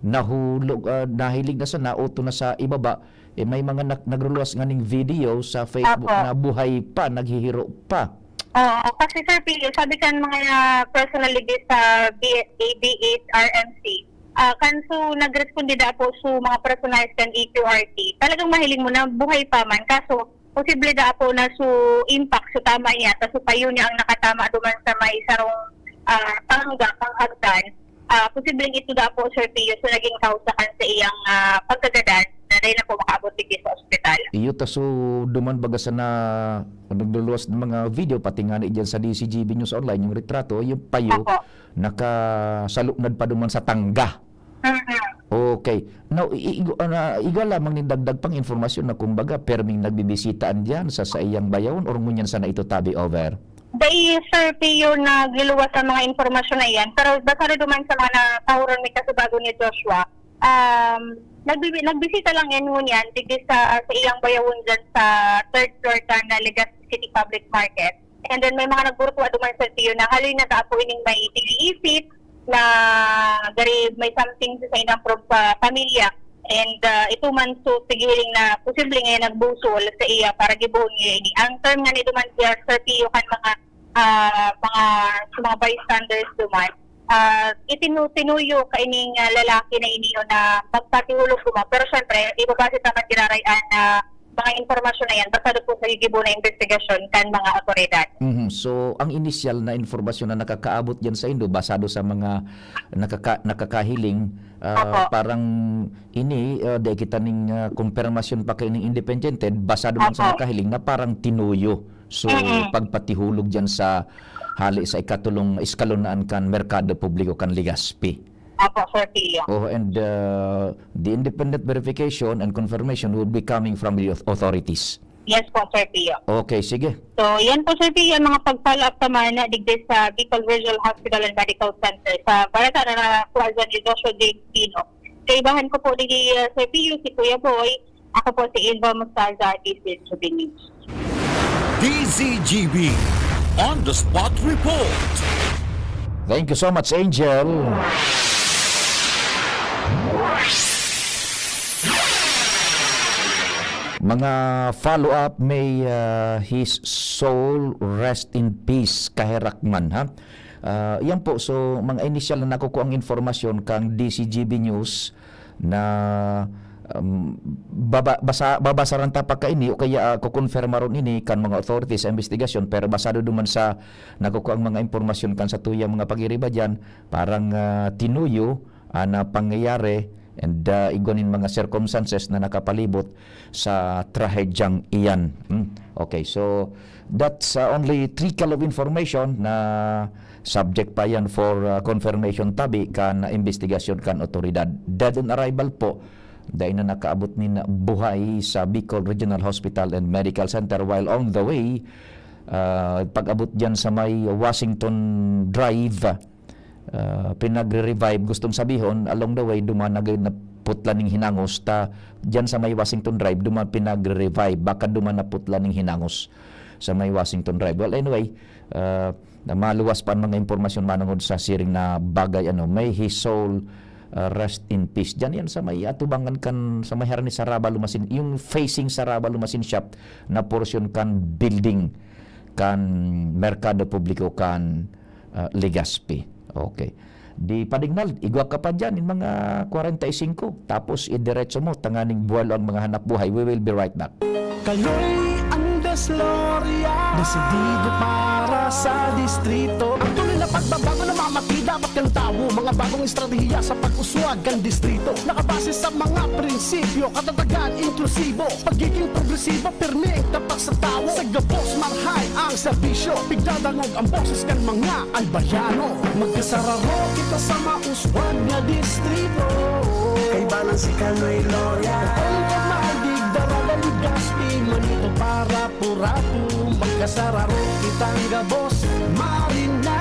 nahulog, ah, nahiling na sa, nauto na sa ibaba. Eh, may mga nag-, nagruluwas nga ning video sa Facebook Apo. na buhay pa, naghihiro pa. Oo, kasi, Sir Pio, sabi kan mga personality sa B-, A B H R M C, ah, kan so nagresponde da po so mga personalis kan E Q R T, talagang mahiling mo na buhay pa man. Kaso, posible da po na so impact, so tama niya, ta so payo niya ang nakatama duman sa may sarong, ah, tangga, panghagdan. Ah, posibleng ito da po, Sir Pio, so naging kausa kan sa iyang, ah, pagkagadan na dahil na po makaabot digdi sa ospital. Iyo ta so duman baga sa na nagluluwas ng mga video, pati nga na dyan sa D C G B News Online, yung retrato, yung payo, Apo. nakasalunad pa duman sa tangga. Mm-mm. Okay. Now, i-, igo-, ah, na, igwa lamang nin dagdag pang informasyon na kumbaga, perming nagbibisita andiyan sa saiyang bayawon or ngunyan sana ito tabi over? Dai, Sir Pio, nagluluwas ang mga impormasyon na iyan. Pero basado duman sa mga nakahuron mi kasubago ni Joshua, um, nagbibi-, nagbisita lang yan ngunyan, digdi sa, sa iyang bayawon dyan sa third floor kan Legazpi City Public Market. And then may mga nagburutwa duman, Sir Pio, na haloy na ta po ining may tigi-isip na gari may something sa saindang prob-, sa pamilya. And, ah, ito man so tighiling na posible nga nagbusol sa iya para gibohon niya ini. Ang term nga ni duman siya, Sir Pio, kan mga, ah, mga, sa mga bystanders duman, ah, itinu-, tinuyo kaining, ah, lalaki na ini na magpatihulog duman. Pero syempre, ibabase ta man giraray an, ah, mga impormasyon na yan, basado po sa gigibo na investigasyon kan mga awtoridad. Mhm. So, ang inisyal na impormasyon na nakakaabot diyan sa indo, basado sa mga nakaka-, nakakahiling, ah, Opo. parang ini, ah, dai kita ning, ah, kumpirmasyon pa kaining independyente, basado man sa Opo. nakahiling na parang tinuyo. So, Mm-mm. pagpatihulog diyan sa hali sa ikatulong eskalon na an kan Merkado Publiko kan Legazpi. Apo, Sir Pio. Oh, and, uh, the independent verification and confirmation would be coming from the auth-, authorities. Yes po, Sir Pio. Okay, sige. So, yan po, Sir Pio, ang mga pag-follow up naman na digdi sa Bicol Regional Hospital and Medical Center. Sa balita na nakuha dyan ni Joshua J Pino. Kaibahan ko po digdi, uh, Sir Pio, si Kuya Boy. Ako po si Eva Mostaza, D Z G B News. D Z G B On the Spot Report. Thank you so much, Angel. Mga follow-up, may, ah, his soul rest in peace, kaherak man, ha? Ah, yan po, so, mga inisyal na nakukuha ang informasyon kang D Z G B News na, um, baba-, basa-, babasaran ta pa kaini o kaya, ah, kukonfirmaron ini kan mga authorities sa investigasyon, pero basado duman sa nakukuha ang mga impormasyon kan sa tuyang mga pag-iriba diyan, parang, ah, tinuyo an, ah, pangyayari and, ah, igwa nin mga circumstances na nakapalibot sa trahedyang iyan. Hmm. Okay, so that's, ah, only trickle of information na subject pa yan for, ah, confirmation tabi kan, ah, investigasyon kan otoridad. Dead on arrival po, dai na nakaabot nin buhay sa Bicol Regional Hospital and Medical Center while on the way, ah, pag-abot dyan sa may Washington Drive, ah, pinagre-revive. Gustong sabihon, along the way, duman na gayon na putla ning hinangos, ta diyan sa may Washington Drive, duman pinagre-revive, baka duman na putla ning hinangos sa may Washington Drive. Well, anyway, ah, na maluwas pa ang mga impormasyon manungod sa siring na bagay, ano, may his soul, ah, rest in peace. Diyan yan sa may atubangan kan, sa may harani sa Raba Lumasin, yung facing sa Raba Lumasin shop na portion kan building kan Merkado Publiko kan, ah, Legazpi. Okay. Di padignal, igwa ka pa dyan, yung mga kwarenta y singko. Tapos, idiretso mo, tanganing buhay ang mga hanap buhay. We will be right back. Kaloy Andres Loria, desidido para sa distrito. Ang tunay na pagbabago na mamati dapat kan tawo. Mga bagong estratehiya sa pag-uswag kan distrito. Nakabase sa mga prinsipyo, katatagan, inklusibo, pagiging progresibo, pirming tapat sa tawo. Sa gabos, marhay ang serbisyo. Pigdadangog ang boses kan mga Albayano. Magkasararo kita sa mauswag na distrito. Kaibanan si Kaloy Loria. Ang kamahal, digdara, Legazpi, Manito, Parapu-rapu. Magkasararo kitang gabos, marina.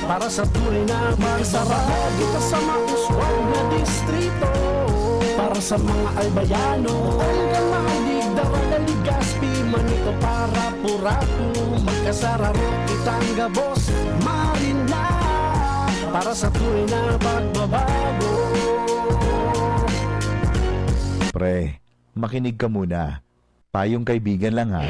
Para sa tunay na magsararo kita sa mauswag na distrito. Para sa mga Albayano, ang kamahal, digdara, Legazpi, Manito, Parapu-rapu. Magkasararo kitang gabos, marina. Para sa tunay na pagbabago. Pre, makinig ka muna. Payong kaibigan lang, ha.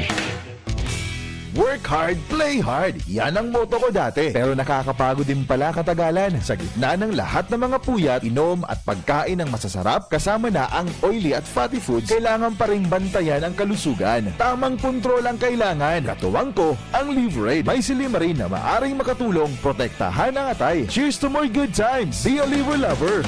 Work hard, play hard. Yan ang motto ko dati. Pero nakakapagod din pala katagalan. Sa gitna ng lahat ng mga puyat, inom at pagkain ng masasarap, kasama na ang oily at fatty foods, kailangan pa ring bantayan ang kalusugan. Tamang kontrol ang kailangan. Katuwang ko, ang Livraid. May silimarin na maaring makatulong protektahan ang atay. Cheers to more good times! Be a Liver Lover!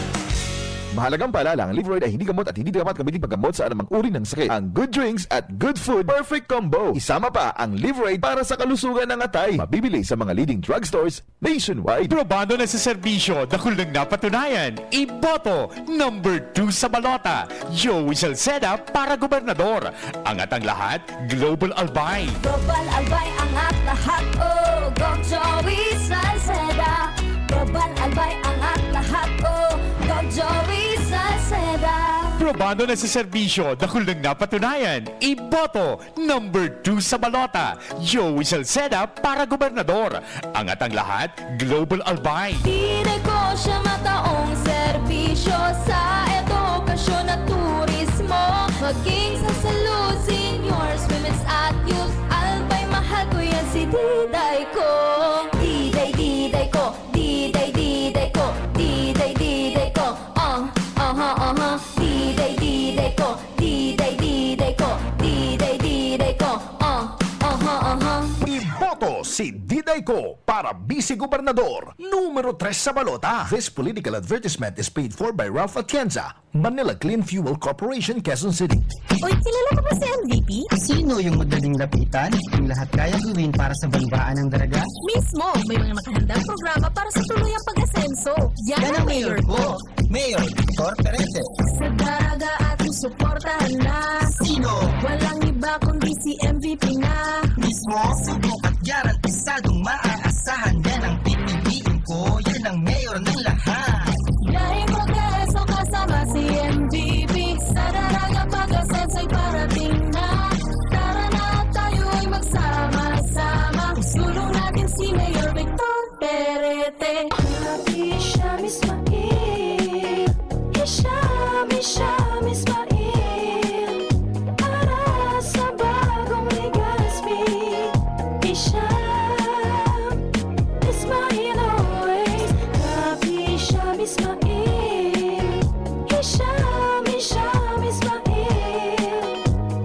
Mahalagang paalala, ang Livraid ay hindi gamot at hindi dapat gamitin paggamot sa anumang uri ng sakit. Ang good drinks at good food, perfect combo. Isama pa ang Livraid para sa kalusugan ng atay. Mabibili sa mga leading drugstores nationwide. Probado na sa serbisyo, dakul nang napatunayan. Iboto, number two sa balota, Joey Salceda para gobernador. Angat ang lahat, Global Albay. Global Albay, angat lahat, oh, Gov Joey Salceda. Global Albay, angat lahat, oh, Gov Joey Salceda. Probado na sa serbisyo, dakul nang napatunayan. Iboto, number two sa balota, Joey Salceda para gobernador. Angat ang lahat, Global Albay. Di negosyo, mataong serbisyo sa edukasyon at turismo. Maging sa salud, seniors, women's at youth. Albay, mahal ko yan, si Diday ko. Diday, Diday ko. Diday, Diday ko. Diday, Diday ko. Ah, aha, aha. Diday, Diday ko. Diday, Diday ko. Diday, Diday ko. Ah, aha, aha. Iboto si Diday ko para Vice Gobernador, numero tres sa balota. This political advertisement is paid for by Ralph Atienza, Manila Clean Fuel Corporation, Quezon City. Uy, kilala mo ba si M V P? Sino yung madaling lapitan? Yung lahat kaya gawin para sa banwaan ng Daraga? Mismo! May mga nakahandang programa para sa tuluyang pag-asenso. Yan ang mayor ko. Mayor Victor Perete. Sa Daraga ating suportahan na. Sino? Walang iba kundi si M V P na. Mismo? Subok at garantisadong maaasahan, yan ang pipiliin ko. Yan ang mayor ng lahat. Dahil progreso kasama si M V P. Sa Daraga pag-asenso'y parating na. Tara na at tayo'y magsama-sama. Isulong natin si Mayor Victor Perete. Happy Hisham Ismail. Hisham, Hisham Ismail. Para sa bagong Legazpi. Hisham Ismail always. Happy Hisham Ismail. Hisham, Hisham Ismail.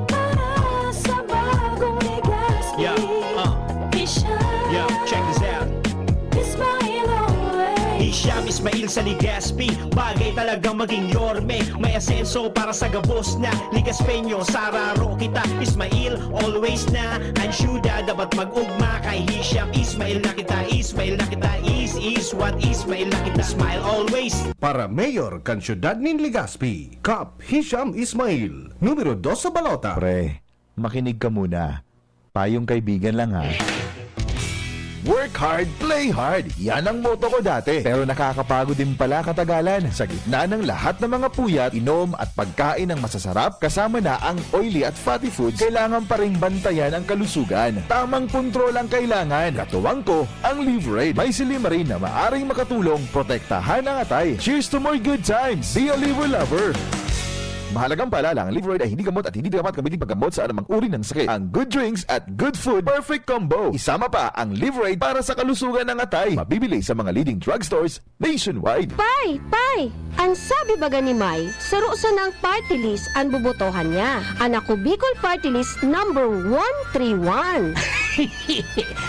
Para sa bagong Legazpi. Yeah, uh. Hisham. Yeah, check this out. Ismail always. Hisham Ismail sa Legazpi. Bagay talagang maging yorme. May asenso para sa gabos na Legazpeño. Sararo kita, Ismail always na. Ang syudad dapat mag-ugma. Kay Hisham Ismail na kita, Ismail na kita. Is, is what, Ismail na kita. Smile always. Para mayor kan siyudad nin Legazpi, Kap Hisham Ismail, numero dos sa balota. Pre, makinig ka muna. Payong kaibigan lang, ha. Work hard, play hard. Yan ang motto ko dati. Pero nakakapagod din pala katagalan. Sa gitna ng lahat ng mga puyat, inom at pagkain ng masasarap, kasama na ang oily at fatty foods, kailangan pa ring bantayan ang kalusugan. Tamang kontrol ang kailangan. Katuwang ko, ang Livraid. May silymarin na maaring makatulong protektahan ang atay. Cheers to more good times! Be a Liver Lover! Mahalagang paalala, ang Livraid ay hindi gamot at hindi dapat gamitin paggamot sa anumang uri ng sakit. Ang good drinks at good food, perfect combo. Isama pa ang Livraid para sa kalusugan ng atay. Mabibili sa mga leading drugstores nationwide. Pay! Pay! An sabi baga ni May, saro sanang party list an bobotohan niya. An Ako Bicol Party List number one three one.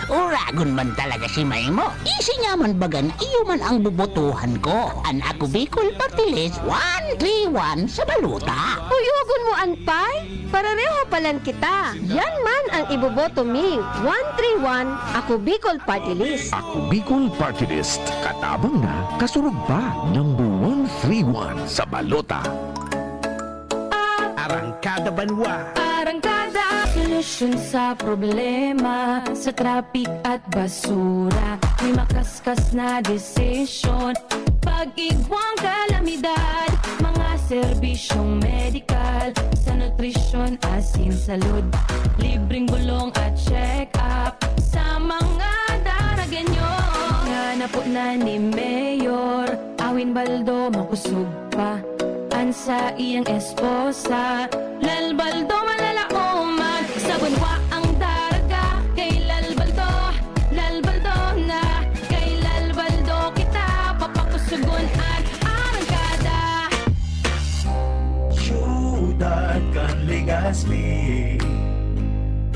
Uragon man talaga si May mo. Isi niya man baga na iyo man ang bobotohan ko. An Ako Bicol Party List one three one sa balota. Uyogon mo an Pay? Parareho palan kita. Yan man ang iboboto mi. One three one, Ako Bicol Party List. Ako Bicol Party List. Katabang na, kasurog pa. Number one three one sa balota. Arangkada Banwa. Arangkada. Solusyon sa problema sa traffic at basura. May makaskas na desisyon. Pag-igwang kalamidad, mga serbisyong medikal, sa nutrisyon, asin, salud, libreng bulong at check-up, sa mga daragenyo. Nga napo na ni Mayor Awin Baldo, makusog pa an saiyang esposa, Lal Baldo, malalaoman. Sa banwa ang daraga kay Lal Baldo, Lal Baldo na. Kay Lal Baldo kita papakusugon an arangkada. Siyudad kan Legazpi,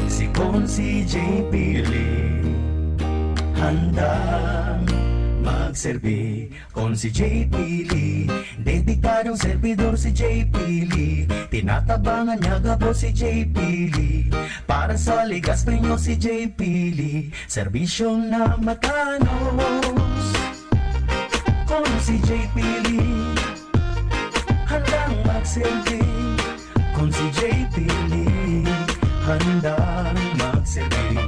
si Consi J P Lee, handang magserbi. Consi J P Lee, dedikadong servidor si J P Lee. Tinatabangan niya gabos si J P Lee. Para sa Legazpi nyo si J P Lee, serbisyong na matanos. Consi J P Lee, handang magserbi. Consi J P Lee, handang magserbi.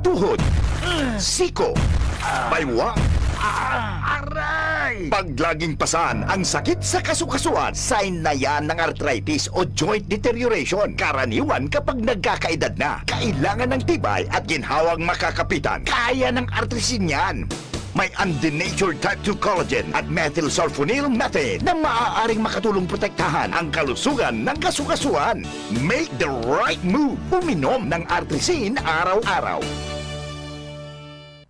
Tuhod, siko, baywa, aray! Pag laging pasan ang sakit sa kasukasuan, sign na yan ng arthritis o joint deterioration. Karaniwan kapag nagkakaedad na, kailangan ng tibay at ginhawang makakapitan. Kaya ng Artrisin yan. May undenatured type two collagen at methylsulfonyl methane na maaaring makatulong protektahan ang kalusugan ng kasukasuan. Make the right move. Uminom ng Artrisin araw-araw.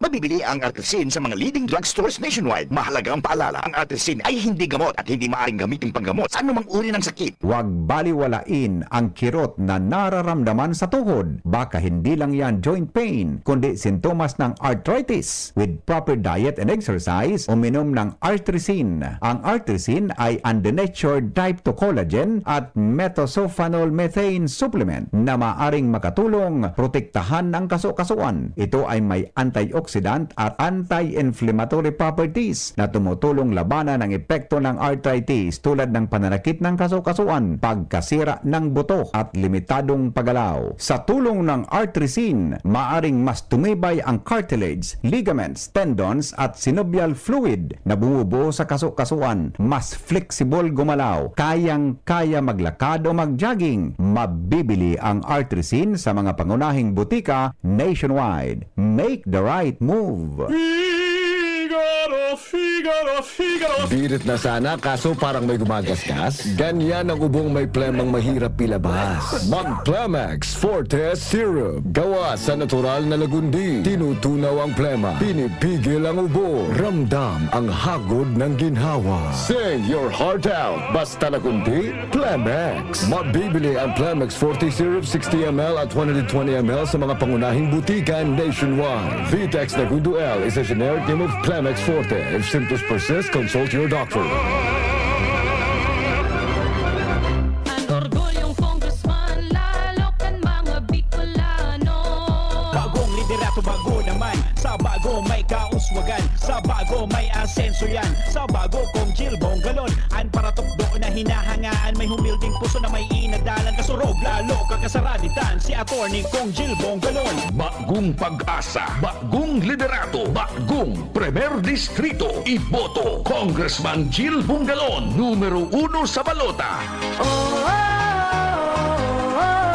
Mabibili ang Artrisin sa mga leading drugstores nationwide. Mahalaga ang paalala, ang Artrisin ay hindi gamot at hindi maaaring gamitin panggamot sa anumang uri ng sakit. Huwag baliwalain ang kirot na nararamdaman sa tuhod. Baka hindi lang yan joint pain, kundi sintomas ng arthritis. With proper diet and exercise, uminom ng artrisin. Ang artrisin ay undenatured type two collagen at methylsulfonyl methane supplement na maaring makatulong protektahan ang kasukasuan. Ito ay may antioxidant at anti-inflammatory properties na tumutulong labanan ang epekto ng arthritis tulad ng pananakit ng kasukasuan, pagkasira ng buto at limitadong paggalaw. Sa tulong ng artrisin, maaring mas tumibay ang cartilage, ligaments, tendons at synovial fluid na bumubuo sa kasukasuan. Mas flexible gumalaw, kayang-kaya maglakad o mag-jogging. Mabibili ang artrisin sa mga pangunahing butika nationwide. Make the right move! Figaro, Figaro, Figaro. Birit na sana, kaso parang may gumagasgas. Ganyan ang ubong may plemang mahirap ilabas. Mag Plemex Forte Syrup. Gawa sa natural na lagundi. Tinutunaw ang plema. Pinipigil ang ubo. Ramdam ang hagod ng ginhawa. Sing your heart out. Basta lagundi, Plemex. Mabibili ang Plemex Forte Syrup sixty M L at one hundred twenty M L sa mga pangunahing butika nationwide. Vitex Nagundo L is a generic name of Plemex Forte. If symptoms persist, consult your doctor. An orgulyong congressman, lalo kan mga Bicolano. Bagong liderato, bago naman. Sa bago may kauswagan. Sa bago may asenso yan. Sa bago, Cong Jil Bongalon. An paratukdo na hinahangaan. May humilding puso na may inadalan. Kasurog, Lalo kakasaraditan si Attorney Cong Gil Bongalon. Bagong pag-asa, bagong liderato, bagong Primer Distrito. Iboto, Congressman Gil Bongalon, numero uno sa balota. Oh, oh, oh, oh, oh.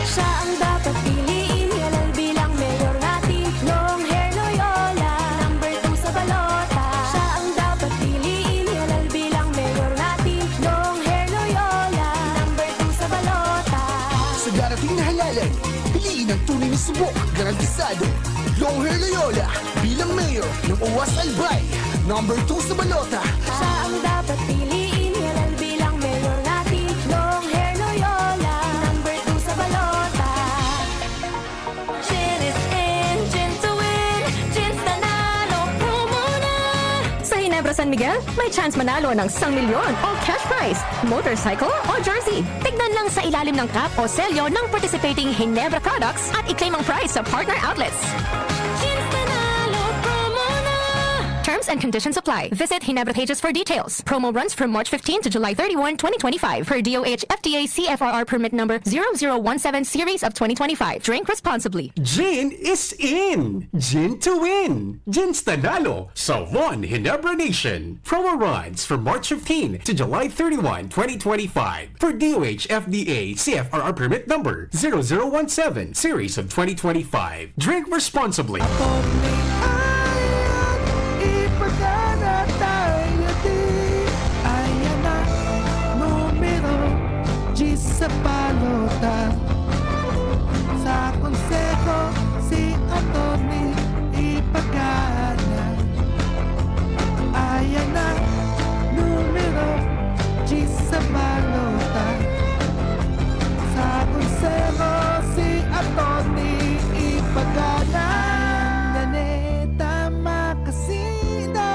Siya ang dapat piliin, halal bilang mayor natin, long hair Loyola, number two sa balota. Siya ang dapat piliin, halal bilang mayor natin, long hair Loyola, number two sa balota. Sa darating na halalan, piliin ang tunay na subok, garantisado. Long hair Loyola bilang mayor ng Oas Albay, number two sa balota. Siya ang dapat piliin, halal bilang mayor natin, long hair Loyola, number two sa balota. Gin is in, gin to win, Gin's Nanalo promo na! Sa Ginebra San Miguel, may chance manalo ng isang milyon o cash prize, motorcycle o jersey. Tignan lang sa ilalim ng cap o selyo ng participating Ginebra products at i-claim ang prize sa partner outlets. Gin's Nanalo promo na! Terms and conditions apply. Visit Ginebra pages for details. Promo runs from March fifteen to July thirty-one, twenty twenty-five, per D O H F D A C F R R permit number zero zero one seven series of twenty twenty-five. Drink responsibly. Gin is in! Gin to win! Gin's Nanalo sa One Ginebra Nation. Promo runs from March fifteen to July thirty-one, twenty twenty-five. For D O H F D A C F R R permit number zero zero one seven series of twenty twenty-five. Drink responsibly. Attorney Ayat, ipagana tayo di. Ayan na, numero diyes sa balota. Sa konseho, si Attorney ipagana. Ayan na, numero diyes sa balota. Sa konseho, si Attorney ipagana. Naneta Makasida.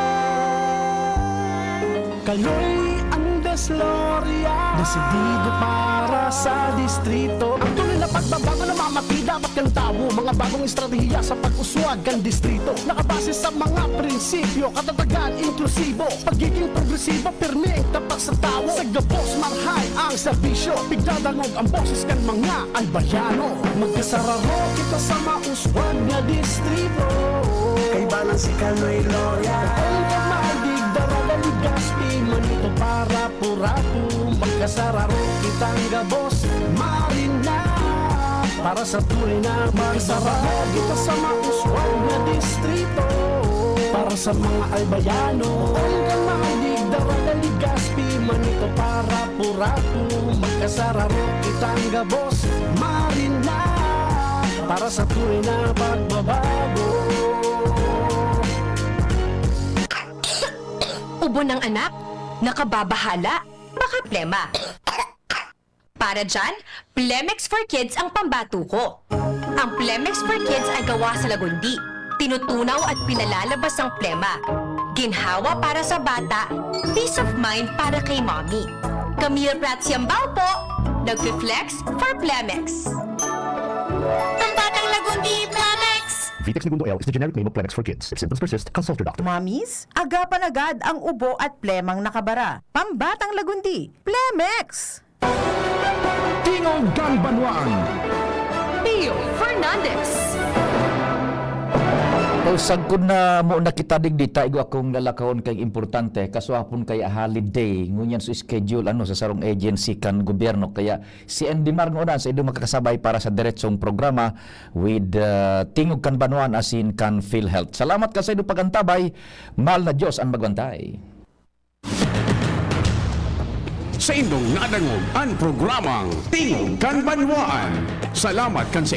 Kaloy Andres Loria, desidido para sa distrito. Ang tunay na pagbabago na mamati dapat kan tawo. Mga bagong estratehiya sa pag-uswag kan distrito. Nakabase sa mga prinsipyo, katatagan, inklusibo, pagiging progresibo, pirmi, tapat sa tawo. Sa gabos, marahay ang serbisyo. Pigdadangog ang boses kan mga Albayano. Magkasararo kita sa mauswag na distrito. Kaibanan si Kaloy Loria. Ang kamay, digdaragan, Gaspi, Manito para Purapu. Magkasararo kitang gabos, Marina. Para sa tunay na magsararo kita sa mauswag na distrito. Para sa mga Albayano, ang kamay, digdaragan, Gaspi, Manito para Purapu. Magkasararo kitang gabos, Marina. Para sa tunay na pagbabago. Ubo ng anak, nakababahala, baka plema. Para dyan, Plemex for Kids ang pambato ko. Ang Plemex for Kids ay gawa sa lagundi. Tinutunaw at pinalalabas ang plema. Ginhawa para sa bata, peace of mind para kay mommy. Camille Prats Yambao po, nagfi-flex for Plemex. Pambatang lagundi, Plemex! Vitex Negundo L is the generic name of Plemex for Kids. If symptoms persist, consult your doctor. Mommies, agapan agad ang ubo at plemang nakabara. Pambatang lagundi, Plemex! Tingog kan Banwaan. Pio Fernandez. Pausag ko na mo nakita digdi, ta igwa akong lalakahon kay importante. Kasuhapon kaya holiday. Ngunyan so schedule, ano, sa sarong agency kan gobyerno. Kaya si Andy Mar ngunyan sa idong makakasabay para sa diretsong programa with, uh, Tingog kan Banwaan asin kan PhilHealth. Salamat ka sa idong pagantabay. Mahal na Diyos ang magbantay. Saindong nadangog an programang Tingog kan Banwaan. Salamat kan sa